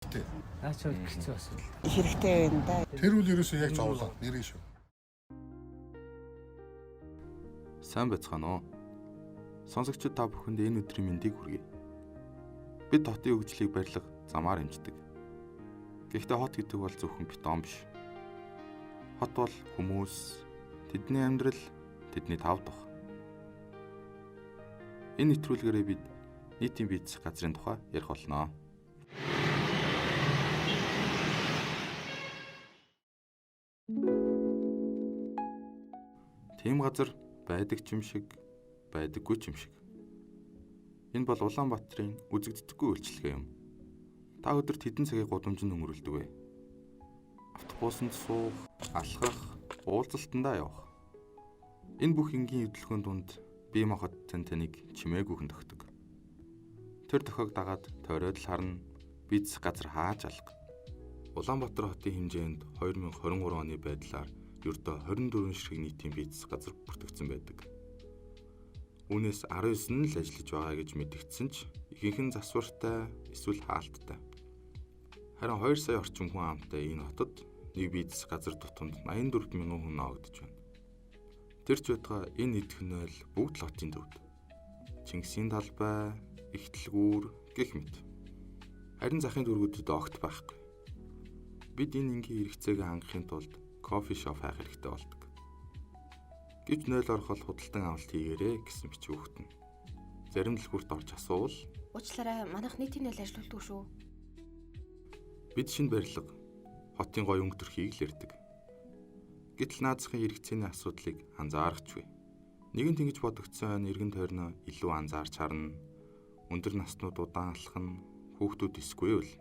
Хэрэгтэй. Наа чи бол хэцүү асуудал. Хэрэгтэй байна да. Тэр үл ерөөсөө яг зовлоо. Нэрээ шүү. Сайн байцгаана уу? Сонсогчид та бүхэнд энэ өдрийн мэндийг хүргэе. Бид хотын хөгжлийг барилга замаар хэмждэг. Гэхдээ хот гэдэг бол зөвхөн бетон биш. Хот бол хүмүүс, тэдний амьдрал, тэдний тав тухай. Энэ нэвтрүүлгээрээ бид нийтийн бизнес газрын тухай ярих болно. Тийм газар байдаг ч юм шиг, байдаггүй ч юм шиг. Энэ бол Улаанбаатарын үзэгддэггүй үйлчилгээ юм. Та өдөрт хэдэн цагийг гудамжинд өнгөрүүлдэг вэ? Автобусанд суух, алхах, уулзалтандаа явах. Энэ бүх энгийн хөдөлгөөн дунд бие махбодтой таныг чимээгүй хүн тохидог. Тэр тохиог дагаад тойроод л харна, бизнес газар хааж алга. Улаанбаатар хотын хэмжээнд 2023 оны байдлаар ердөө 24 ширхэг нийтийн бизнес газар бүртгэгдсэн байдаг. Үүнээс 19 нь л ажиллаж байгаа гэж мэдэгдсэн ч ихэнх нь засвартай эсвэл хаалттай. Харин 2 сая орчим хүн амтай энэ хотод нэг бизнес газар тутамд 84 мянган хүн ноогдож байна. Тэр ч байтугай энэ идэх нь л бүгд л хотын төвд. Чингисийн талбай, Ихтлгүүр гэх мэт. Харин захын дүүргүүдэд огт байхгүй. Бид энэ энгийн хэрэгцээг хангахын тулд кофе шоп хайх хэрэгтэй болдог. Гэвч 0 орохол худалдан авалт хийгээрэй гэсэн бичиг өгтөн. Зарим дэлгүүрт орж асуувал Уучлаарай, манайх нийтийн нойл ажилуулдаг шүү. бид шинэ барилга хотын гоё өнгө төрхийг л ярьдаг. Гэтэл наазахын хэрэгцээний асуудлыг анзаарахчгүй. Нэгэн тэгж бодогдсон хойно эргэн тойрноо илүү анзаарч харна. Өндөр наснууд удаан алхана, хүүхдүүд эсгүй үл.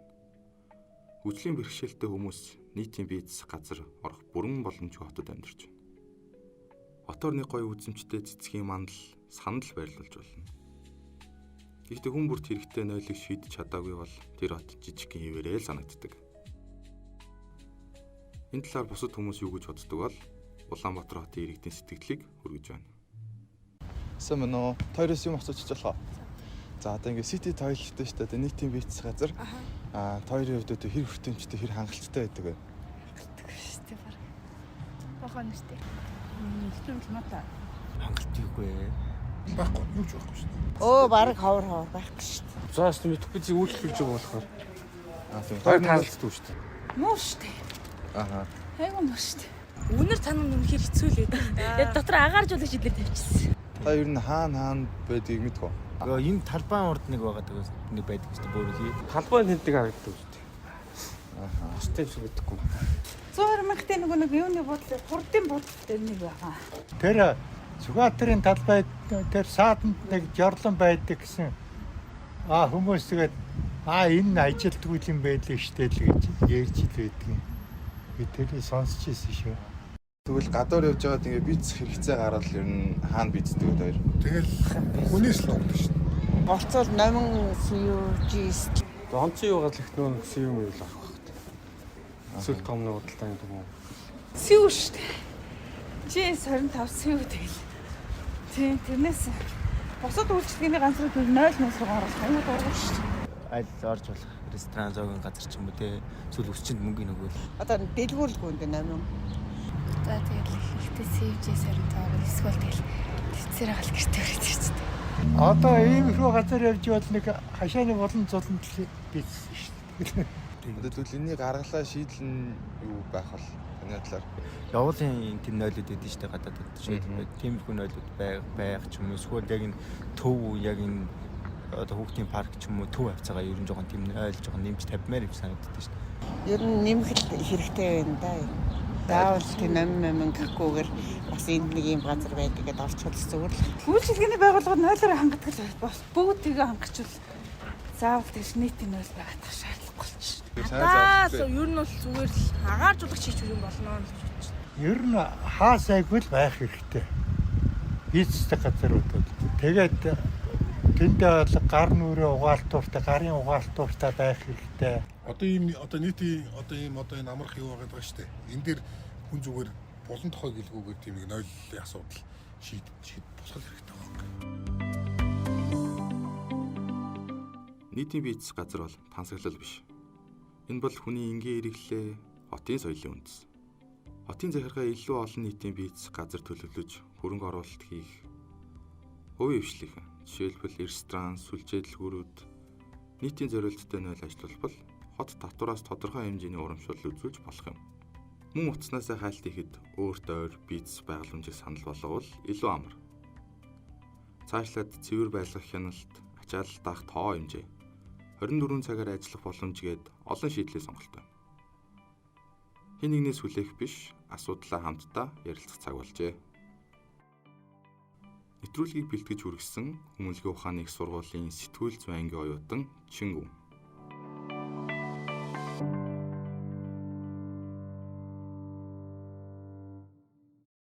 Хөгжлийн бэрхшээлтэй хүмүүс нийтийн бизнес газар орох бүрэн боломжгүй хотод амьдарч байна. Хотоор нэг гоё үзэмжтэй цэцгийн мандал, сандал байрлуулж болно. Гэхдээ хүн бүрт хэрэгтэй нойлыг шийдэж чадаагүй бол тэр хот жижигхэн хэвээрээ л санагддаг. Энэ талаар бусад хүмүүс юу гэж боддог бол Улаанбаатар хотын иргэдийн сэтгэлийг хүргэж байна. Сайн байна уу? Тойроос юм асууж болох уу? За одоо ингээ City Toilet шүү дээ. Нийтийн бизнес газар. Аа, тойрын хувьд одоо хэр хүртээмжтэй, хэр хангалттай байдаг вэ? Хангалттай шүү дээ баг. Бохоо нэртэй. Хангалтгүйгүй. Байхгүй. Юу ч байхгүй шүү дээ. Өө бараг ховор ховор байхгүй шүү дээ. Зоос мэдэхгүй чи үйлчлүүлж байгаа болохоор. Аа, тийм. Хоёр таалцдаг шүү дээ. Муу шүү дээ. Аха. Айгу муу шүү дээ. Үнэр танаа үнэхээр хэцүү л байдаг. Яг дотор агааржуулагч эдгээр тавьчихсан. Та ер нь хаана хаана байдгийг мэдэх үү? Гэхдээ энэ талбайн урд нэг байгаа даа нэг байдаг шүү дээ бөөрөлий. Талбай тэндэг харагддаг шүү дээ. Аха. Бустай юм шиг мэдэхгүй. 120 мянгатын нөгөө нэг юуны буудлын хурдын буудлын дээр нэг байгаа. Тэр Сүхбаатарын талбай тэр сааданд нэг жорлон байдаг гэсэн а хүмүүс тэгээд а энэ ажилтгүй юм байлээ штэ л гэж ярьж л байдаг юм. Би тэрийг сонсч ирсэн шүү. Тэгвэл гадуур явж байгаад ингээ бизнес хэрэгцээ гараад ер нь хаана бизнесдэг вэ тойр? Тэгэл хүнээс л ногдсон шүү дээ. Болцол номин CUGS Онцын юу газар их нөө гэсэн юм юу л авах хэрэгтэй. Эсвэл том нэг худалдаа юм уу? Сүү шүү дээ. GS25 сүү тэгэл. Тийм тэрнээс бусад үйлчлэгээний ганцрууд 0 0 руу оруулах айгу дургу шүү дээ. Аль орж болох ресторан зоогийн газар ч юм уу те эсвэл өсчөнд мөнгө нөгөөл. Одоо дэлгүүрлгүй энэ номин. За тэгэл ихтэй CFJ 25 эсвэл тэгэл тэцээр гал гэрте өрөөд ирчдэг. Одоо иймэрхүү газар явж байвал нэг хашааны болон зуланд л бизнес шүү дээ. Одоо тэгвэл энэний гаргалаа шийдэл нь юу байх вэ? Таны талаар. Явуулын тийм нойлууд байдаг шүү дээ гадаадд жишээлбэл тиймэрхүү нойлууд байх ч юм уу эсвэл яг энэ төв яг энэ одоо хүүхдийн парк ч юм уу төв хавцаагаа ер нь жоохон тийм ойл жоохон нэмж тавьмаар юм санагддаг шүү дээ. Ер нь нэмэх л хэрэгтэй байна да. Заавал тийм номин номин гэхгүйгээр бас энд нэг юм газар байдаг гэдээ орчвол зүгээр л. Үйлчилгээний байгууллагууд нойлоор хангадаг л бас бүгд тэгээ хангачвал заавал тэгш нийтийн нойл байгаад тах шаардлагагүй болчих. Надаа л ер нь бол зүгээр л агааржуулагч хийх юм болно л гэж бодож байна. Ер нь хаа сайгүй л байх хэрэгтэй. Бизнестэй газрууд бол. Тэгээд тэндээ бол гар нүрээ угаалтууртай, гарын угаалтууртай байх хэрэгтэй. Одоо ийм одоо нийтийн одоо ийм одоо энэ амрах юу байгаа даа шүү дээ. Энэ дээр хүн зүгээр булан тохой гэлгүүгээр тийм нэг нойлын асуудал шийд шийд болох хэрэгтэй байна. Нийтийн бизнес газар бол тансаглал биш. Энэ бол хүний энгийн хэрэглээ, хотын соёлын үндэс. Хотын захиргаа илүү олон нийтийн бийц газар төлөвлөж, хөрөнгө оруулалт хийх, хувийн хвшлийнхэн, жишээлбэл ресторан, сүлжээ дэлгүүрүүд нийтийн зориулттай нойл ажиллуулбал хот татвараас тодорхой хэмжээний урамшуул үзүүлж болох юм. Мөн утаснаасаа хайлт хийхэд өөрт ойр бизнес байгууламжийг санал болговол илүү амар. Цаашлаад цэвэр байлгах хяналт, ачаалал даах тоо хэмжээ, 24 цагаар ажиллах боломж гээд олон шийдлийн сонголттой. Хэн нэгнээс хүлээх биш, асуудлаа хамтдаа ярилцах цаг болжээ. Нэвтрүүлгийг бэлтгэж хүргэсэн Хүмүүнлэгийн ухааны их сургуулийн сэтгүүл зүйн ангийн оюутан Чингүн.